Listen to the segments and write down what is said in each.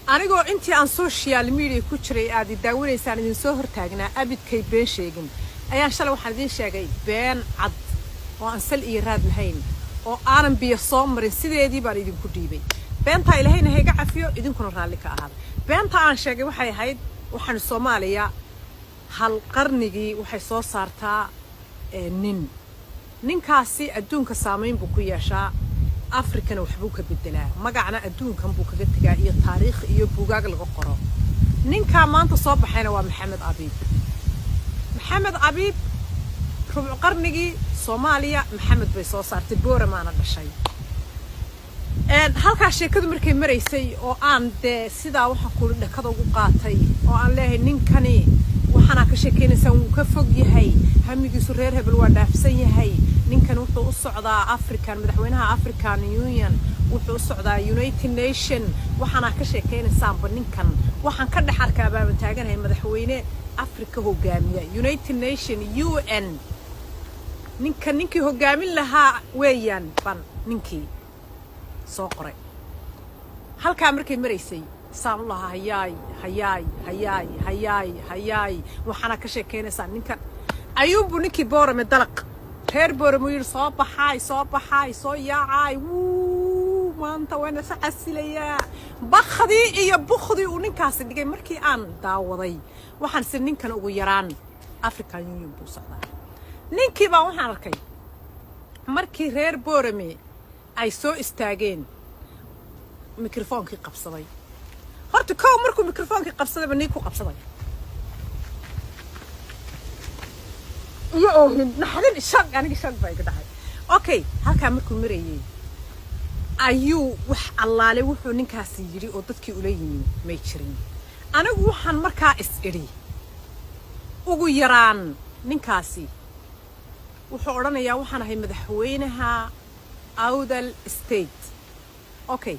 Anigoo intii aan social media ku jiray aad i daawanaysaan idinsoo hortaagnaa, abidkay been sheegin, ayaan shalay waxaan idiin sheegay been cad oo aan sal iyo raad lahayn oo aanan biyo soo marin. Sideedii baan idinku dhiibay beentaa. Ilaahayna hayga cafiyo, idinkuna raalli ka ahaada. Beenta aan sheegay waxay ahayd waxaan Soomaaliya hal qarnigii waxay soo saartaa nin, ninkaasi adduunka saamayn buu ku yeeshaa, Afrikana waxbuu ka bedelaa, magacna adduunkan buu kaga tegaa iyo taariikh iyo buugaag laga qoro. Ninkaa maanta soo baxayna waa Maxamed Abiib. Maxamed Abiib, rubuc qarnigii Soomaaliya Maxamed bay soo saartay, Booramaana dhashay. Halkaa sheekadu markay maraysay oo aan dee sidaa waxaan kuuli dhakada ugu qaatay oo aan leeyahay, ninkani waxaanaa ka sheekaynaysaan wuu ka fog yahay, hamigiisu reer hebel waa dhaafsan yahay. Ninkan wuxuu u socdaa African, madaxweynaha African Union, wuxuu u socdaa United Nation. Waxaanaa ka sheekaynaysaanba ninkan waxaan ka dhex arkaa baaban taaganahay madaxweyne Africa hogaamiya, United Nation, UN. Ninkan ninkii hogaamin lahaa weeyaan ban ninkii soo qoray. Halkaa markay maraysay saan u lahaa, hayaay, hayaay, hayaay, hayaay, hayaay, waxaana ka sheekaynaysaa ninkan, ayuunbuu ninkii Boorame dalaq reer Boorame yidhi, "Soo baxaay, soo baxaay, soo yaacaay, wuu maanta waana sa casilayaa." Bakdii iyo bukdii uu ninkaasi dhigay markii aan daawaday, waxaan si ninkan ugu yaraan African Union buu socdaa. Ninkii baa waxaan arkay markii reer Boorame ay soo istaageen, mikrofoonkii qabsaday. Horta kow markuu mikrofoonkii qabsadayba nin ku qabsaday iyo oohin, naxdin, shock. Aniga shock baa iga dhacay. Okay, halkaa markuu marayay ayuu wax allaale wuxuu ninkaasi yidhi oo dadkii ula yimi may jirin. Anigu waxaan markaa is idhi, ugu yaraan ninkaasi wuxuu odhanayaa, "Waxaan ahay madaxweynaha Awdal State." Okay,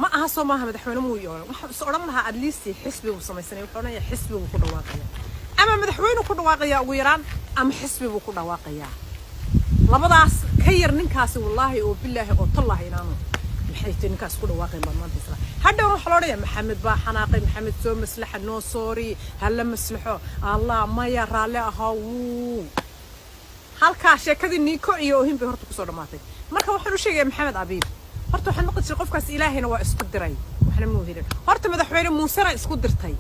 ma aha, soo maaha? Madaxweyne muu yeelan. Waxaan is odhan lahaa at least xisbi buu samaysanaya. Wuxuu odhanayaa xisbi buu ku dhawaaqaya ama madaxweyne ku dhawaaqayaa ugu yaraan ama xisbi buu ku dhawaaqayaa. Labadaas ka yar ninkaasi, wallaahi oo bilaahi oo tallaahi, inaanu maxay tahay ninkaas ku dhawaaqayn baan maanta isla hadhowna waxaa loo odhanayaa Maxamed baa xanaaqay, Maxamed soo maslaxa, no sorry, hala maslaxo, Allah maya, raalle ahaa. Wuu halkaa sheekadii niiko iyo oohin bay horta kusoo dhammaatay. Marka waxaan u sheegaya Maxamed Abiib, horta waxaan maqli jiray qofkaas Ilaahayna waa isku diray, waxna muu helin. Horta madaxweyne Muusena isku dirtay,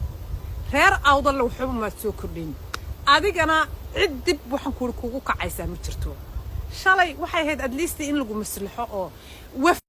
reer Awdalle waxba maad soo kordhin, adigana cid dib waxaan kuuri kugu kacaysaa ma jirto. Shalay waxay ahayd at least in lagu maslaxo oo waf